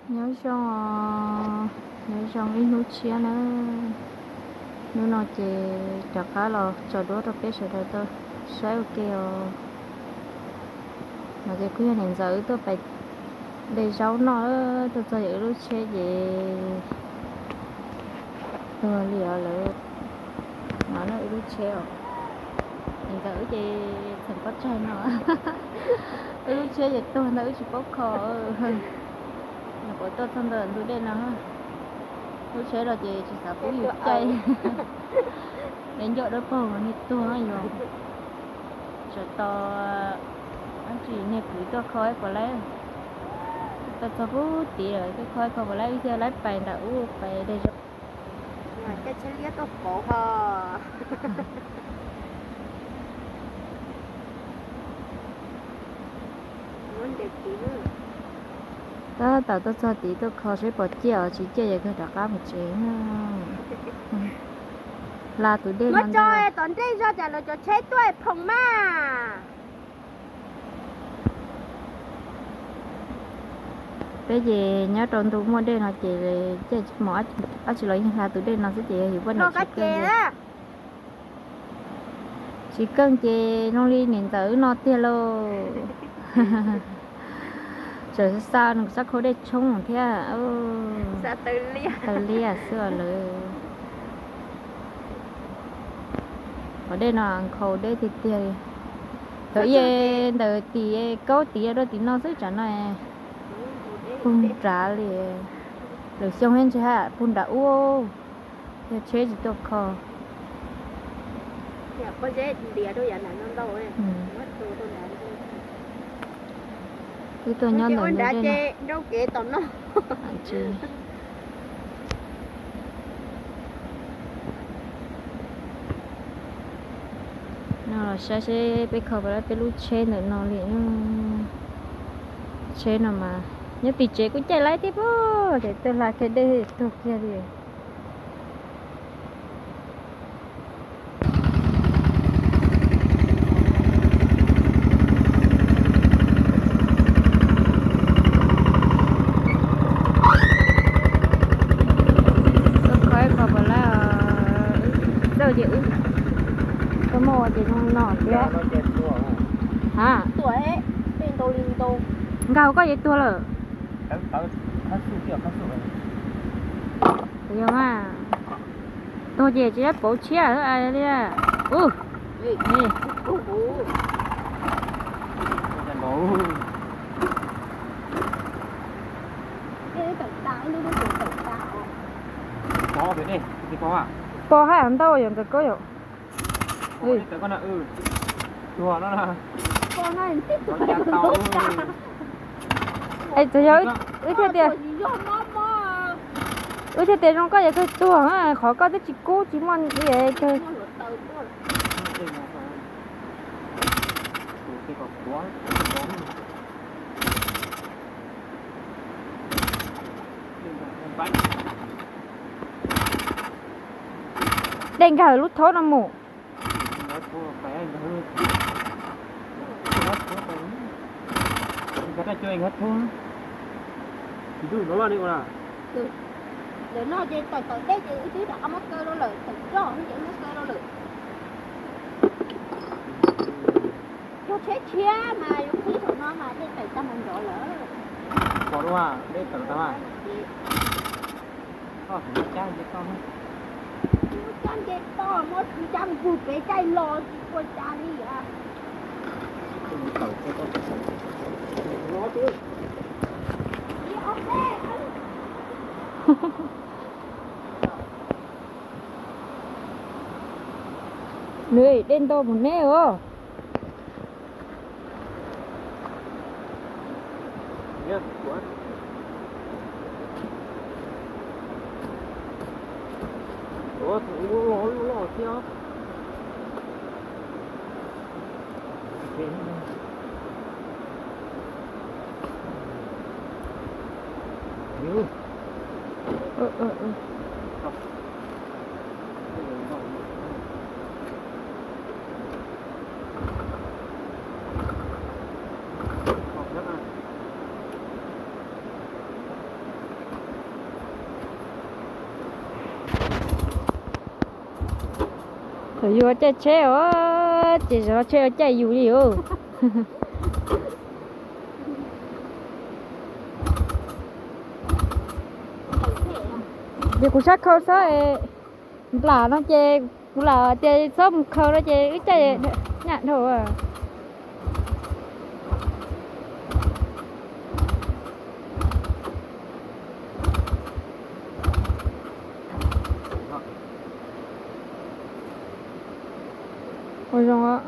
Nyob zoo os, nyob zoo ib hnub tshiab nawb. Hnub no ces rov qab los tso duab rau peb sawv daws tau saib ua ke os. No ces kuj yog niam ntxawm wb tuaj pais de zaub noj, tuaj txog ces wb lub tsheb ces tuag li os lawm. No wb lub tsheb os, niam ntxawm wb ces txheem pob tsaig no, wb lub tsheb ces tuag ntawd wb tsis paub kho. Nyuam qhuav tuaj txog ntawm ntug dej no, lub tsheb los ces tsis xav pub yus caij, es ncauj dawb paug niag tuag yog. Tsam tos dab tsi niag kwv tuaj kho ib puas laib, tuaj txog pub tid lawm tuaj kho ib kho puas laib wb thiaj laib pais nram ub pais de zaub. Caij tsheb liab tuaj pauv ho. Tab tom tuaj txog tid tuaj kho seb puas ciaj os, tsis ciaj ces kawg rov qab mus tsev na. Hla tus dej no ntag. Tom ntej zog cas lawv cov tsheb tuaj phoom mas. Peb ces nyob rau ntu muaj dej no ces caij mus dab tsi los yeej hla tus dej no xwb ces yog yus poj niam tsis keej ces, tsis keej ces zoo li niam ntxawm wb no tiag lauj. Tseem xa nws sab khau dej tshoob thiab, taw liaj xwb lawm. Qhov dej no nkhaus deb tiag tiag li. Thaum ub ntawm tim kaub tid rau tim no xwb tsam no puag nrad li. Lwm xyoo thiab ntshe puag nram ub, yog tsheb tsis tuaj kho. Wb tuaj nyob ntawm nrad, no los saib seb peb kho puas laib peb lub tsheb ntawm no li. Tsheb no mas nyob tim tsev kuj caij laib thiab pob, ces tuaj hla kiag dej tuag kiag li. Tuaj kho ib qho puas laib, txawj ces wb tuaj muaj ua ces zoo no thiab. Ha, nkag hauv koj ces tuag lawm. Yog mas, tuag ces tsis yog pauv tshiab li. Pos haj ntau yom ntawm koj yom. Es txawm yog wb thiaj tias, wb thiaj tias zoo koj yog kawg tuag, qhov koj twb tsis kub tsis muaj li kawg. Dej nkag lub thaub no mus. Ntawm no ces tawm tawm dej ces wb twb rov qab muab kaw rau lawm, tawm roj ces muab kaw rau lawm. Yog tsheb tshiab mas yuav qhib thaum no mas dej tawm tag nrov lawm. Pom dua, dej tawm tag. Koj muab cab nce toj, muab cab nce toj, muab cab mus pem caij los tsis ua cas li. Nws dej ntau mus neb os. Thaum yus caij tsheb os, ces zov tsheb ua caij yus li os. Ces kuv sab khau xwb, nplam no ces kuv lam tias txhob mus khaws no ces wb caij nyaj dhau. Ua zoo.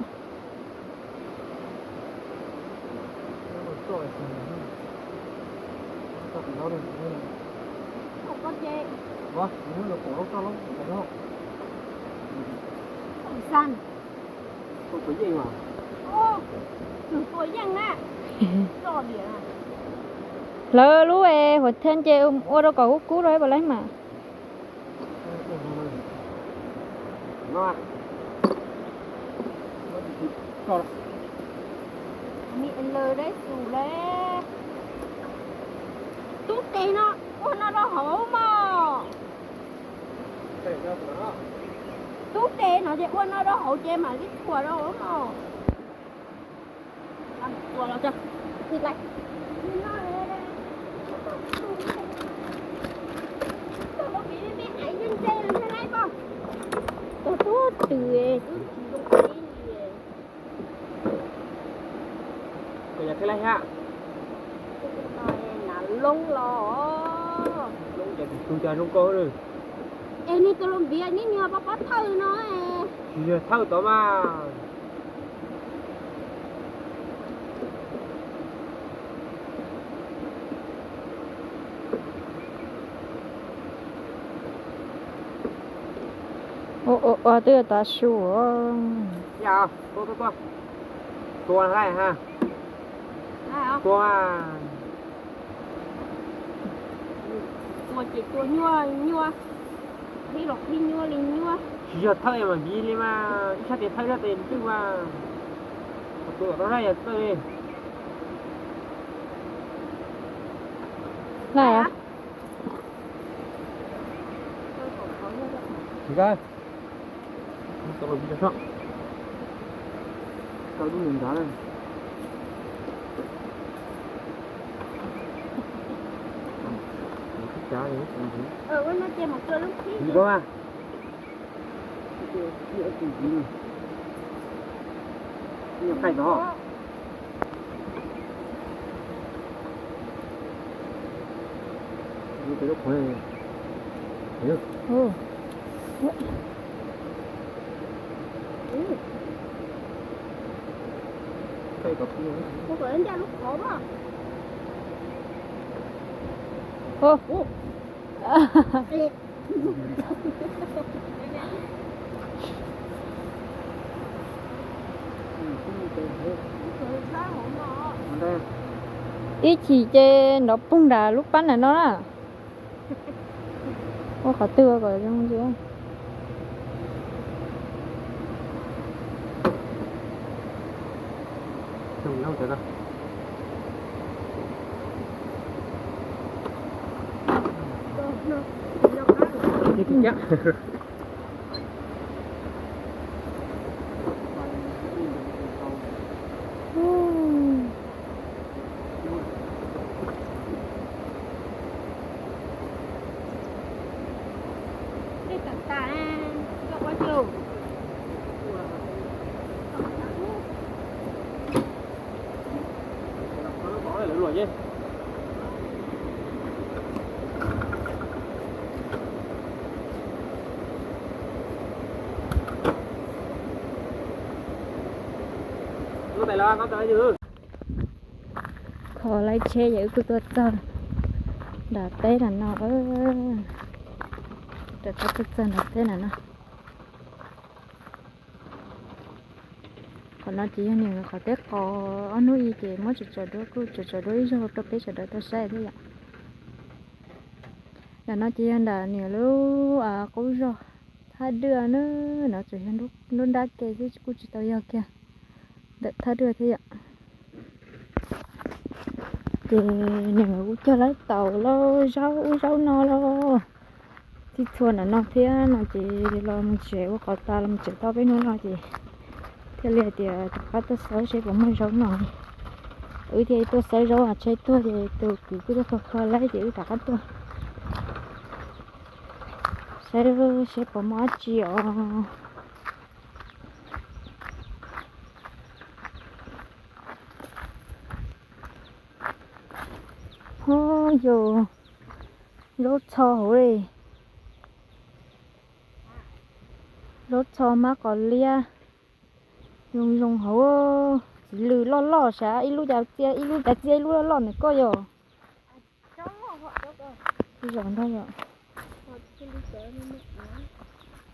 Hlawv lub huav theej ces ua rau kom kub kub rau ib pas leeg mas. Tub tes no ua no rau hauv mog. Tub tes no ces ua no rau hauv ces mam li txhuam rau hauv mog. Nav loob los, loob ces tus tug cas zoo nkauj. Es nws tus lus npiav neb nyuag pob pob thawj no. Tsis yog thawj tod mas. Ua ua ua twb yuav tav su. Tua, tua, tua, tua, tua, tua ces tua nyuaj nyuaj, qhib los qhib nyuaj li nyuaj. Tsis yog thawj mas npiv li mas ib sab tes thawj sab tes twj mas. Tua tom toj sab yog txawj li. Laj. Tsis kab. Tau lub nws nrad na. Ua no ces mam tua lub khib. Qaij tod. Ib chim ces nrov poog nram lub pab nram no na. Ua qhov twg kom zoo ntsia. Kho laib tsheb ces wb kuj tuaj txog nram teb nram no, rov qab tuaj txog nram teb nram no. Qhov no ces yog niam qhov teb qos ob hnub i ces muab tsom tsom duab, kuj tsom tsom duab ib zaug rau peb sawv daws tau saib thiab yom. Nram no ces yog nram niam lub qub zos Thaj Dwaj na, no tsuas yog lub nrab ke xwb kuj tsis tau yog kiag ntawm Thaj Dwaj thiab yom. Ces niam kuj cog lawv taus lauj, zaub ub zaub no lauj. Ib txhua ntawm no thiab no ces los mus tsev ua qhov tas los mus tsev tau peb hnub no ces thiaj li hais tias rov qab tuaj xawb seb puas muaj zaub noj. Wb thiaj tuaj xawb zaub, tsheb tuag ces tus kwv kuj tuaj kho kho lawm ces wb rov qab tuaj xawb seb puas muaj dab tsi os. Hu, yus zaub txho hauv li. Zaub txho mab qos liab zoo zoo hauv. Txiv lws loj loj sav, ib lub cas txia ib lub, cas txia ib lub loj loj ntawm koj yog. Ib zaug ntag yom.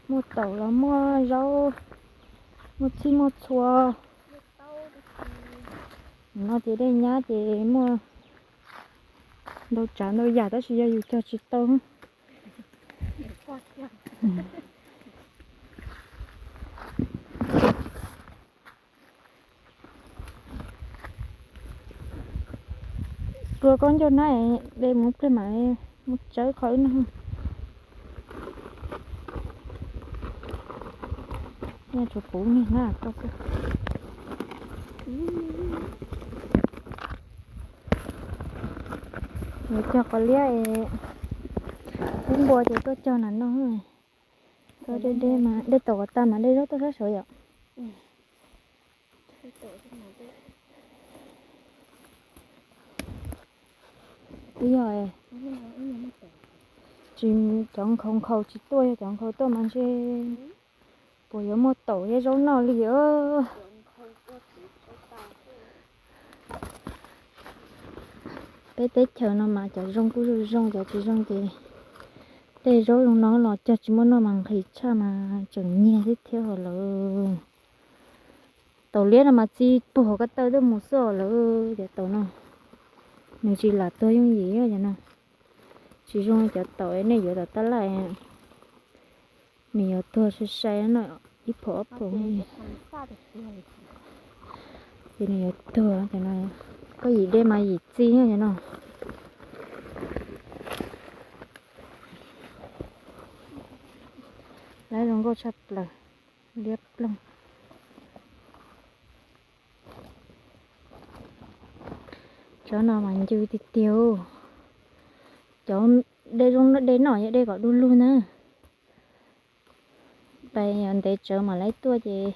Muaj taum los muaj zaub, muaj txhij muaj txhua. No ces dej nyab ces muaj ntau tsav ntau yam tab sis yog yus cog tsis tau. Rua koj ncauj na, de mus pliag mam mus tsawb qhov wb noj. Nyob tshuav kuv niag na koj xwb. Yuav cog qos liab es kub npua ces tuaj cog na no. Koj dej dej mas dej tau kom tag mas dej zaub tuaj sab saud yom. Twb yog tsis, cov nkhaus nkhaus tsis tuaj, yog cov nkhaus tuaj mas ntshe puas yuav muaj taum thiab zaub noj li os. Peb teb chaws no mas cov zoo kuj zoo zoo, cov tsis zoo ces tej zaub zoo no los cog tsis muaj noj mas nqhis tshaj mas tseem nyiag thiab thiab os lawm. Taum liab no mas txi puag ko taw tuaj mus xwb lawm, cov taum no nws tsis lam tuag yooj yim cov no. Tsis zoo cov taum nej yuav tom tab laj, nws yuav tuag sai sai no, ib phaum ob phaum. Ces nws yuav tuag cov no, koj yim dej mas yim txi cov no. Lawv zoo nkauj tshaj plaws, liab ploog. Cov no mas ncw tiag tiag. Cov dej zoo dej noj yog dej kom du lug na. Pais yog ntev tsawv mam li tuaj ces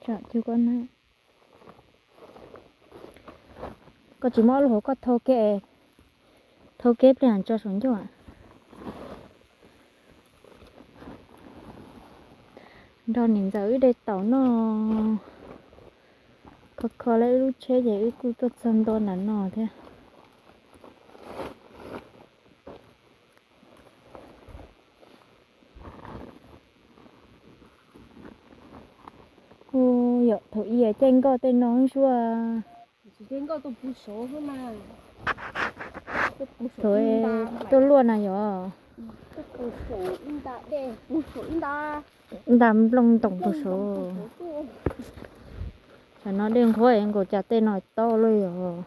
tsom cug koj na. Koj tsis muab lub hauv koj thau ke, thau ke pliag tso saum ncauj. Nrog niam ntxawm wb de taum noj, kho kho lawv wb lub tsheb ces wb kuj tuaj txog ntua nram no thiab. Hu, yog thaum ub caij nkoj tej no zuaj. Thaum tuaj luaj na yog nta nplooj ntoos puag saud. Tam no dej nqhuab nkaus cas tej no tau luaj yog.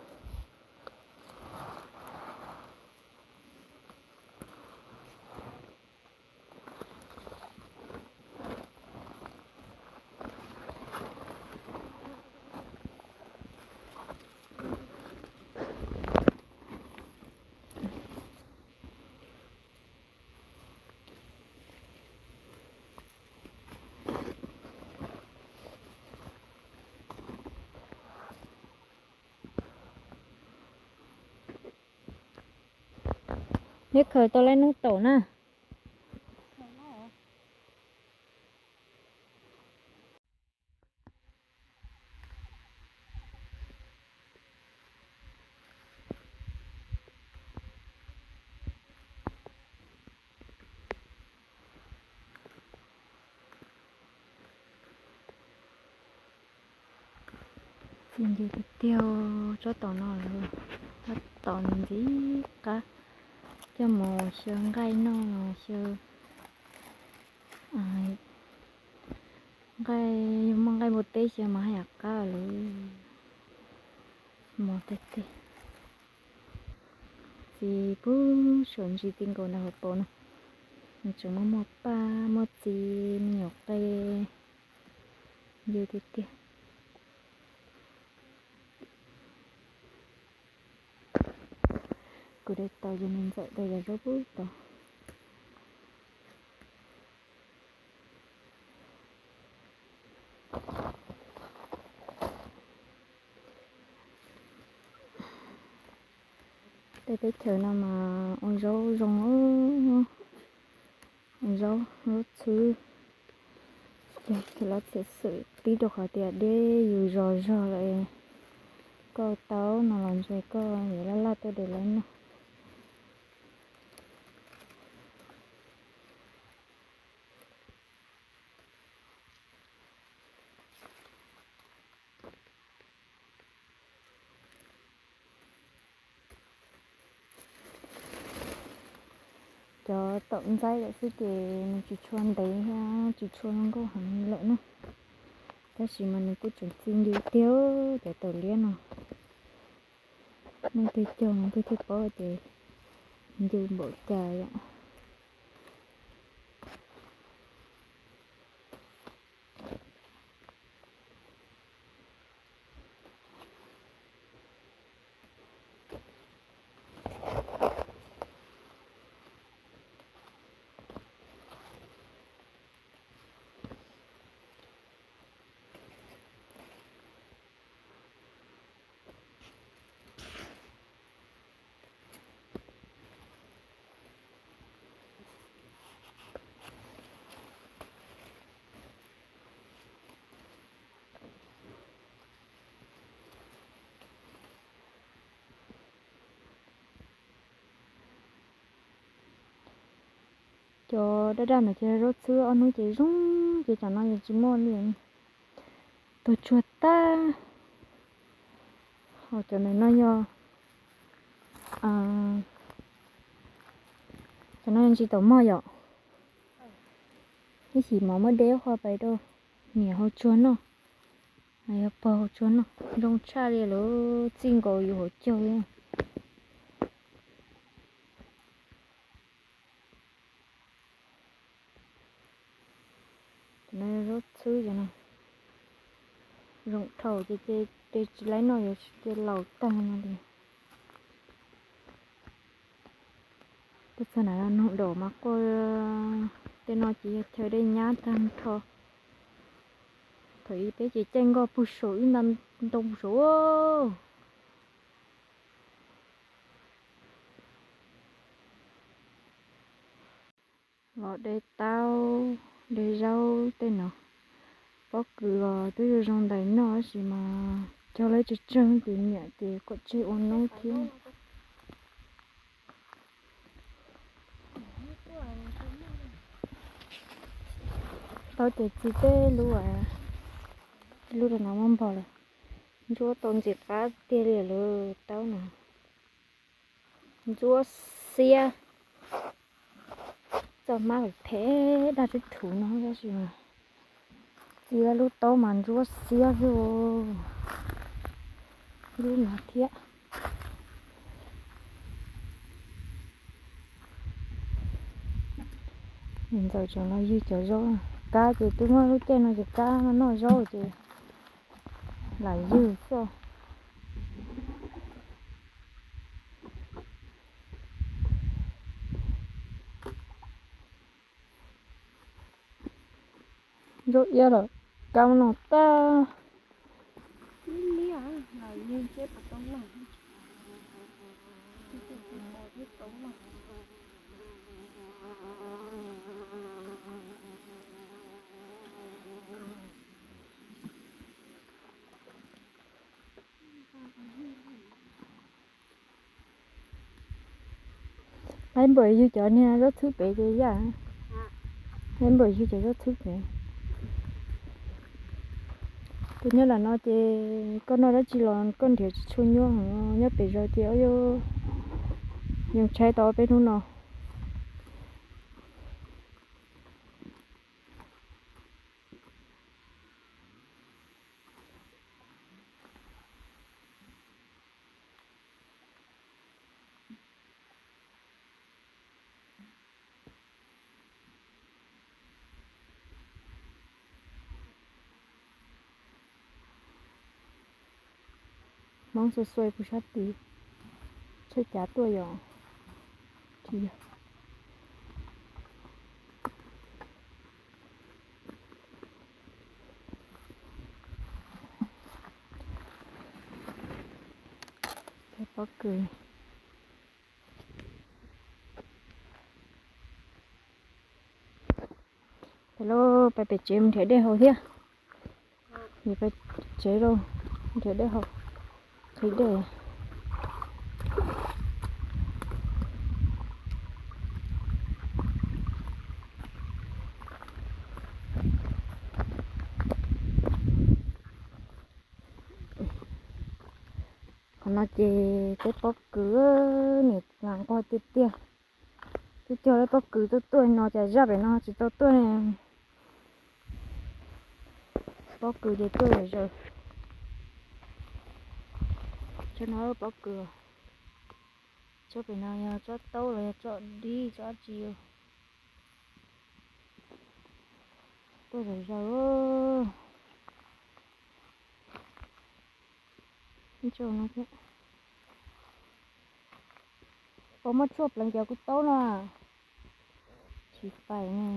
Neb khaws tau lawm noob taum na. Txi ncw tiag tiag tsob taum no lawm, tsob taum ntxim qab coj mus xyaw nqaij noj los xyaw nqaij, yog muaj nqaij npua teb xyaw mas haj yam qab lawm. Mos tiag tiag. Txiv puag saum ntsis ti nkaus ntawm hauv paus no, nws tseem muaj muaj paj muaj txiv me nyuam qe ncw tiag tiag. Kuv de tau yog me ntxawm tau yog zaub pub tau. Tej teb chaws no mas ua zaub zoo, ua zaub, zaub txhwb. Ces los txhiam xwm tib rau qhov tias deb yus zos zog lawm, koj tau no los ntshe koj yuav laj laj tuaj de lawv noj. Cov taum ntxaib lawm xwb ces nws tsis tshua ntev thiab tsis tshua zoo nkauj heev lawm na. Tab sis mas nws kuj tseem txi ncw tiag cov taum liab no. Leej twg cog mas leej twg thiaj paub tias ncw npaum cas yom. Cov daj daj ntawd ces zaub txhwb ob hnub ces zoo, ces tsam no yeej tsis muaj li. Tuag tsuag tag. Ho cov ntawm no yog, cov no yog ntsis taum mog yom. Ib chim mov muab deb qho pais rau niam hauv tsuag noj, yog pog hauv tsuag noj, zoo tshaj li lawm, txij nkaus yus hauv caug li. Cov no zaub txhwb cov no zoo dhau ces de tsis laib noj yuav cia laus tag no li. Tuaj txog na, nug daum mas quaj, tej no ces yog chaw dej nyab tag nrho. Thaum ub peb ces caij nkoj puag saum wb nta ntoo saum. Los de taub, de zaub tej no, pob kws los twb zoo zoo ntais noj tab sis mas cog lawv tsawg tsawg ces nyiam ces kom tseg ua noob thiab. Taub ces txi tej lub, lub rau no muab npog lawm. Ntsuab tau ntxim qab tiag li lawm taub no. Ntsuab xiab. Txoj mab phem daj tib thuv no tab sis mas txi lub taub mas ntsuab xiab xwb. Lub no thiab. Niam ntxawm tseem los ywg cov zaub. Kab ces twb muaj lub caij no ces kab noj zaub ces lam ywg xwb. Zaub iab los kab no tag. Laib npaum yug cov niag zaub txhwb pem ces yaj. Laib npaum yug cov zaub txhwb pem. Tus nyob lam no ces koj noj dab tsi los koj nrhiav tsis tshua nyuaj heev, nyob pem zos ces ob yog yeej tshaib tau peb hnub no. Hmoob xuas xuas puag sab tid, tshuav cav tuaj yom. Tsis yog. Pob kws. Peb los peb pem tsev mus nrhiav dej haus thiab. Peb tsev los nrhiav dej haus, qhib dej. Qhov no ces tej pob kws, nim las nquag tiag tiag. Twb cog lawm pob kws tuaj tuaj no cas zaj pem no tsis tau tuaj ne. Pob kws ces tuaj zom zaws. Tsob no pob kws, tsob pem no yog tsob taub los yog tsob dib tsob dab tsi. Tuaj zom zaws. Puas muaj tshuaj pleev cov kuv taub no? Tsis pais ne.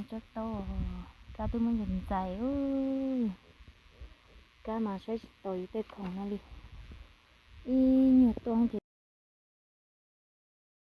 Tsob taub, kab twb muab ntxais ntxais. Kab mas saib tsis taus yus tej khoom no li. Ib nyuag tuaj ces